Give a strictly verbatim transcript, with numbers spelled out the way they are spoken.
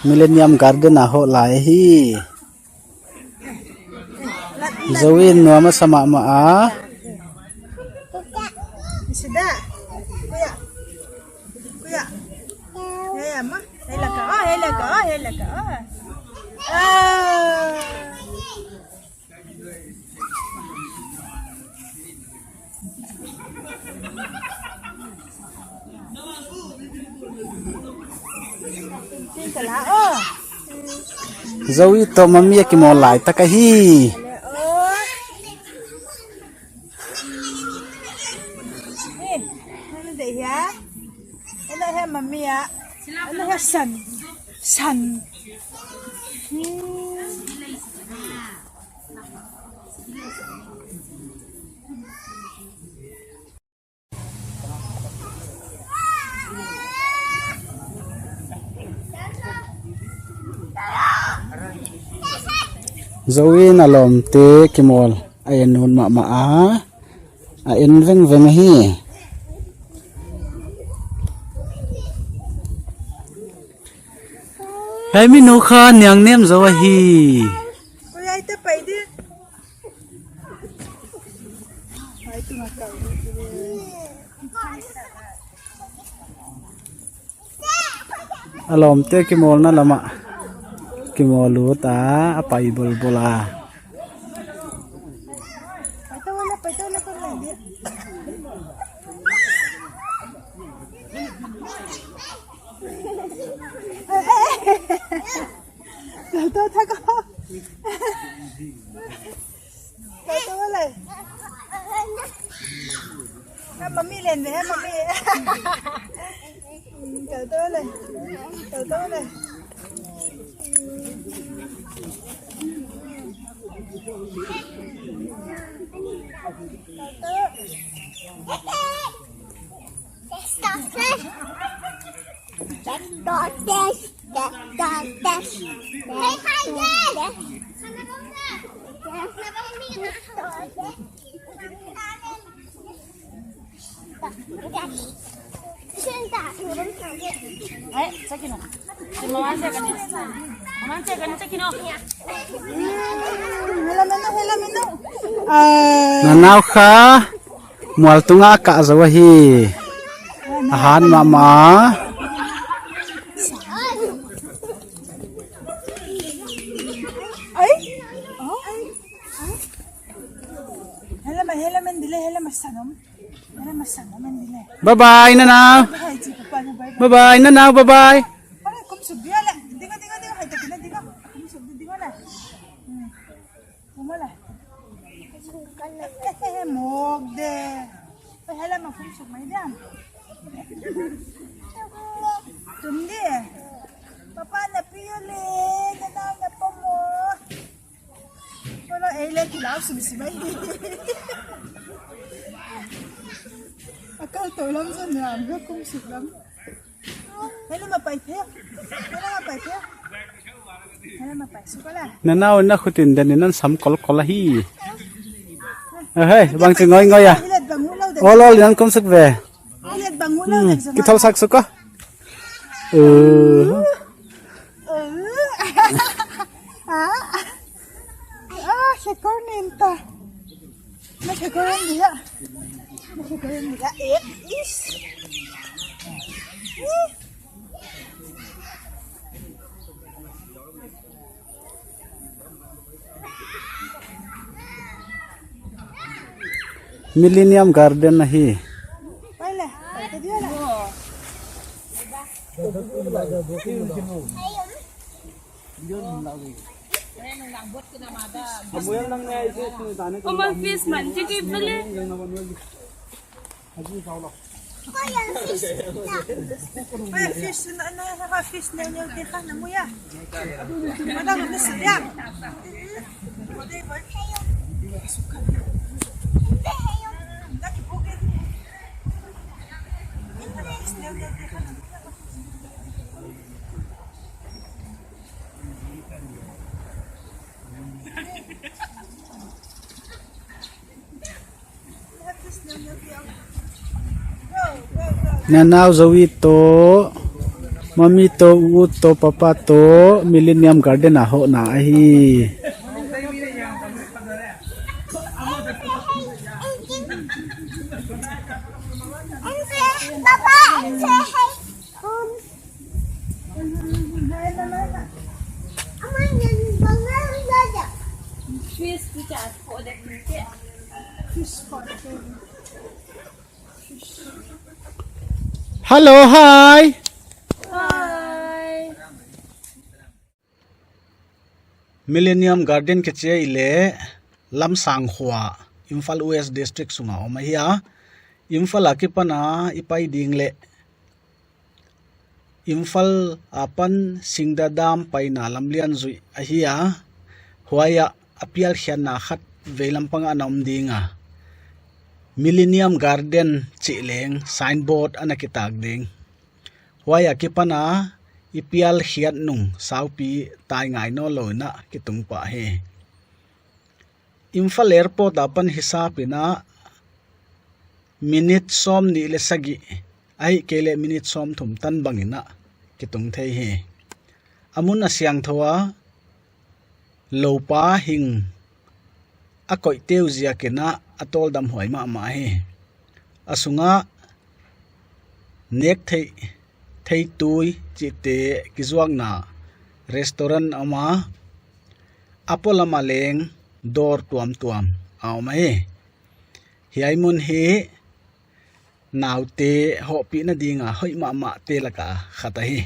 Millennium Garden a hoh lai hi. Zoe nuam a sa mahmah a. Sida. Kuya. Kuya. Hei, ama. Hei, laka. Oh, hei, laka. Oh, hei, laka. Oh. Ah. Zoe toh mummy a kimawl lai tak ahi. Eh, mana dia ya? Mana ya mummy ya? Mana ya son? Son. Hmm. Zoe in a lawmte kimawl a en ut mahmah a, a en vengveng hi. Hei, mi nu kha niang nem zaw ahi. A lawmte kimawlna lam ah kimawl ut a, a pai bolbol a. Kau tu le. Mami len deh, mami. Kau tu le. Kau tu le. Kau tu. Nanau kha mual tunga kah zaw ahi. A hat mahmah. Bye bye, Nanau. Bye bye, Nanau, bye bye. Papa na piu le, Nanau na pamo. Wala, ei le kilau sum simai. A kal to lam zan na, am kum suk lam. Hei lam a pai phe. Hei lam a pai phe. Hei lam a pai suk la. Nanau na khutin den nan sam kolkol ahi. Hei, bang chi ngoingoi a. Ol ol nan kum suk ve. Hmm, kithol sak suk a. Uh. Ah, ah, shekor nin ta. Ma shekor nin dia. Ma shekor nin dia. Eh, is. Ih. Millennium Garden ahi. Oma fish man, chicken pele. Oi, fish na, na, na, fish na, na, na, na, muya. Madam, fish ya. Nanau Zoe toh Mummy toh, u toh, papa toh Millennium Garden a hoh na ahi. Hello, hi. Hi. Millennium Garden kichi ahihleh Lamsang khua, Imphal West District sunga om ahi a. Imphal a kipan a i pai ding leh Imphal apan Singda Dam paina lamlian zuih ahi a. Huai ah a pial khiatna khat veilam pang ah na om ding a, Millennium Garden chih leng signboard ana kitak ding. Huai a kipan a i pial khiat nung saupi tai ngai nawnlou in a kitung pah hi. Imphal Airport apan hisap in a minute sawmnih leh sagih, ahihkeileh minute sawmthum tan bang in a kitung thei hi. A mun a siangthou a, loupa hing a koih teu ziak in a a tawldam huai mahmah hi. A sung ah nek theih, theitui chihte kizuakna restaurant a om a, a polam ah leng dawr tuamtuam a om hi. Hiai mun hi naute hohpihna ding a hoih mahmahte lak a khat ahi.